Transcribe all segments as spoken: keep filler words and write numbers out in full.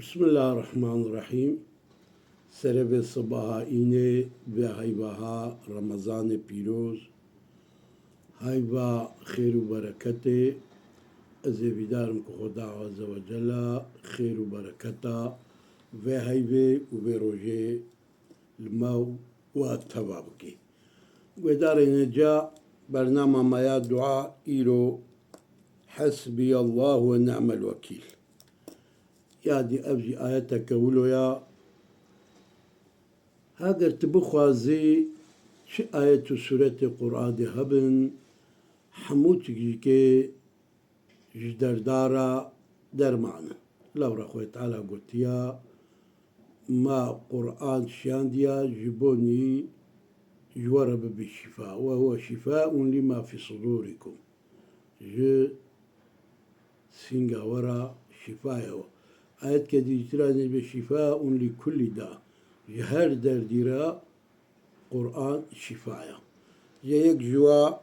Bismillahirrahmanirrahîm. Serê vê sibaha înê, vê heyvaha Remezanê pîroz, heyva xêr û bereketê, ez ê vîdarim ku Xweda Azze ve Cella xêr û bereketa vê heyvê û vê rojê li me û we teva bike. Guhdarên hêja, bernama me ya dua îro Hasbiyallah ve ni'mel wekîl. Yadî ev jî ayeteke wilo ya. Heger tu bixwazî çi ayet û sûretê Qur'anê hebin, hemû tiştîkê ji derdara derman in. Lewra Xwedê Teala gotiya, me Qur'an şiyandiya ji bonî ji we re bibe şîfa. Ve huve şîfaun lima fî sudûrikum. Ji sînga we re şîfa ye. Ayetke dî jî tira nêbe şîfaun lî kullî da. Ji her derdî re Qur'an şîfa ye. Ji yek ji wa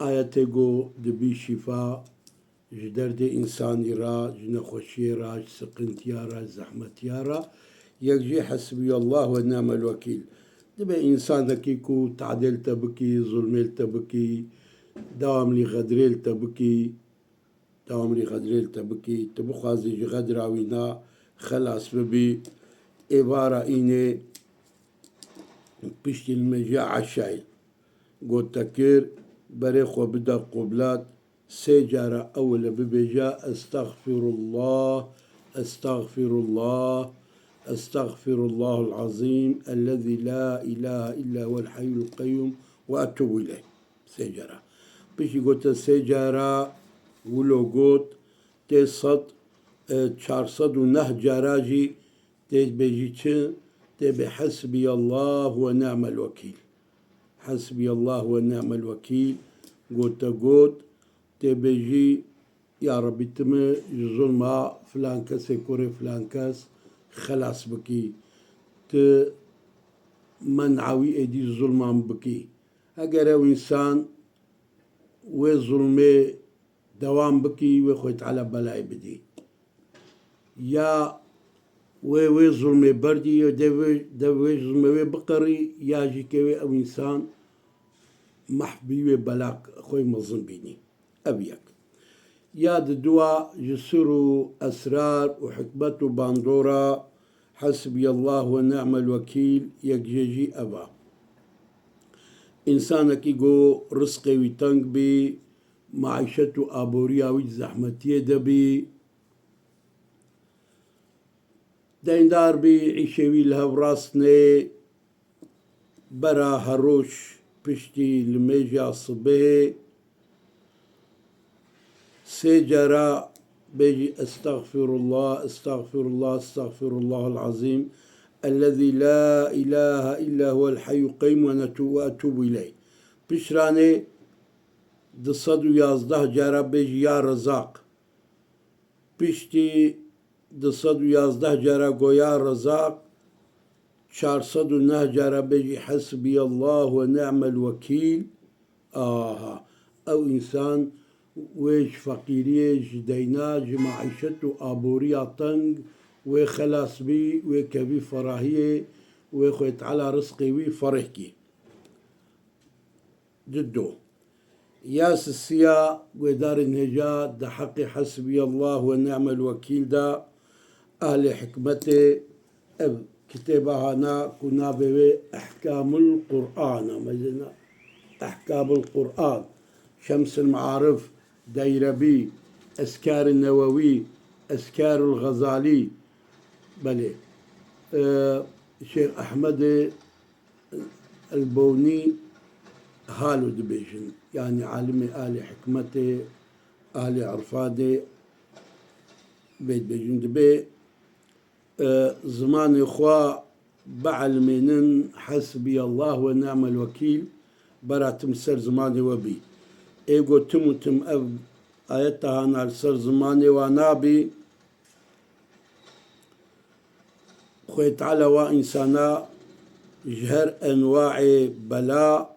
ayetê ku dibî şîfa ji derdê însanî re, ji nexweşiyê re, ji siqintiya re, ji zehmetiya re. Yek jî Hasbiyallah ve ni'mel wekîl. Dibe însanekî ku tadê li te bikî, zulmê li te bikî, dewamlî xedrê li te bikî, dewamlî xedrê li te bikî, tu bixwazî ji xedra wî ne xelas bibî. Êvara înê piştî li mejiya eşayê got te kir, berê xwe bide qublat, sê cara ewile bibêje, Estexfirullah, estexfirullah, estexfirullahul azîm, ellezî la ilahe illa huvel hayyul qeyyum ve etûbu ileyh. Sê cara. Piştî gote sê cara, wilo got, tê sed, e, çar sed û neh cara jî tê bêjî çi? Tê bê Hasbiyallah ve ni'mel wekîl. Hasbiyallah ve ni'mel wekîl. Gote got, tê bêjî, ya Rebî, tu min ji zulma filan kesê kurê filan kes xelas bikî. Tu men'a wî êdî zulman bikî. Heger ew însan wê zulmê dewam bikî, wê Xwedê Teala belayê bidî. Ya wê, wê zulmê berdî, ya dev wê, dev wê zulmê wê biqerî, ya jî ke wê ew însan mehv bî, wê bela xwe mezin bînî. Ev yek. Ya di dua ji sir û esrar û hikmet û bandora Hasbiyallah ve ni'mel wekîl, yek jê jî ev a. Însanekî ku rizqê wî teng bî, maîşet û aboriya wî di zehmetiyê de bî, deyndar bî, îşê wî li hev rast nê, bera her roj piştî li mêja sibehê sê cara bêjî, Estexfirullah, estexfirullah, estexfirullahul azîm, ellezî la ilahe illa huvel hayyul qeyyum ve netû-, ve etûbu ileyh. Pişranê du sed û yazdeh cara bêjî, Ya Rezaq. Piştî du sed û yazdeh cara go, Ya Rezaq, çar sed û neh cara bêjî, Hasbiyallah ve ni'mel wekîl. Aha, ew însan wê ji feqîriyê, ji deyna, ji maîşet û aboriya teng wê xelas bî, wê kevî ferahiyê, wê Xwedê Teala rizqê wî fereh kî. Dido. Ya sisiya guhdarên hêja di heqê Hasbiyallah ve ni'mel wekîl de ehlê hikmetê ev kitêba hana ku navê wê Ehkamul Qur'an e. Mezina Ehkamul Qur'an, Şemsil Maarif, Deyrebî, Eskar Newewî, Eskarul Xezalî, belê, e, Şêx Ehmedê Elbonî halo dibêjin. Yanî alimê ahlê hikmetê, ahlê irfadê vê dibêjin. Dibê, e, zimanê xwe bielmênin, Hasbiyallah ve ni'mel wekîl, bera tim ser zimanê we bî. Ê go tim û tim ev ayeta hana li ser zimanê we nabî, Xwedê Teala wa însana ji her enwaê bela,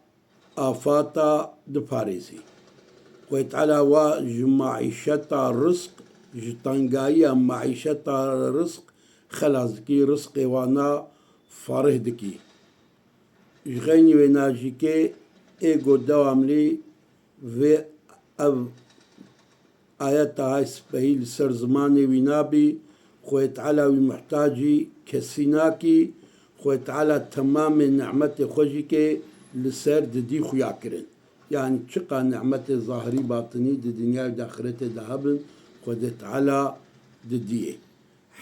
afata diparêzî. Xwedê Teala wa ji maîşeta, rizq, ji tengayiya maîşeta rizq xelas dikî, rizqê wana farih dikî. Ji xeynî wê najîkê ê got dewamlî vê ev ayeta hay spehî li ser zimanê wî nabî, Xwedê Teala wî muhtacî kesî nakî, Xwedê Teala temamê nîmetê xwe jî kê li ser didî xuya kirin. Yanî çiqa nîmetê zahirî batinî di dinyayê de axiretê de hebin, Xwedê Teala didiyê.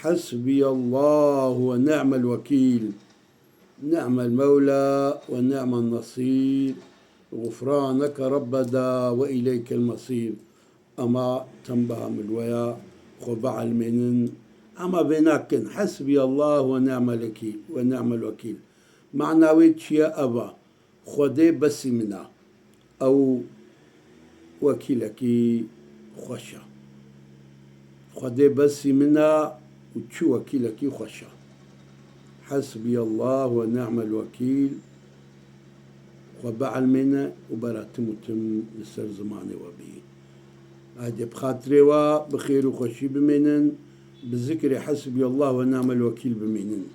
Hasbiyallah ve ni'mel wekîl. Ni'mel mewla ve ni'men nasîr. Gufraneke rabbena ve ileykel mesîr. Ema tembaha min weya xwe bielmênin. Ema vê nakin. Hasbiyallah ve ni'mel wekîl, ve ni'mel wekîl. Mana wê çi ye? Ev e. Xwedê besî min e. Ew wekîlekî xweş e. Xwedê besî min e û çi wekîlekî xweş e. Hasbiyallah ve ni'mel wekîl. Xwe bielmêne û bera tim û tim li ser zimanê we bihî. Haydê bi xatirê we bi xêr û xweşî bimênin, bi zikrê Hasbiyallah ve ni'mel wekîl bimînin.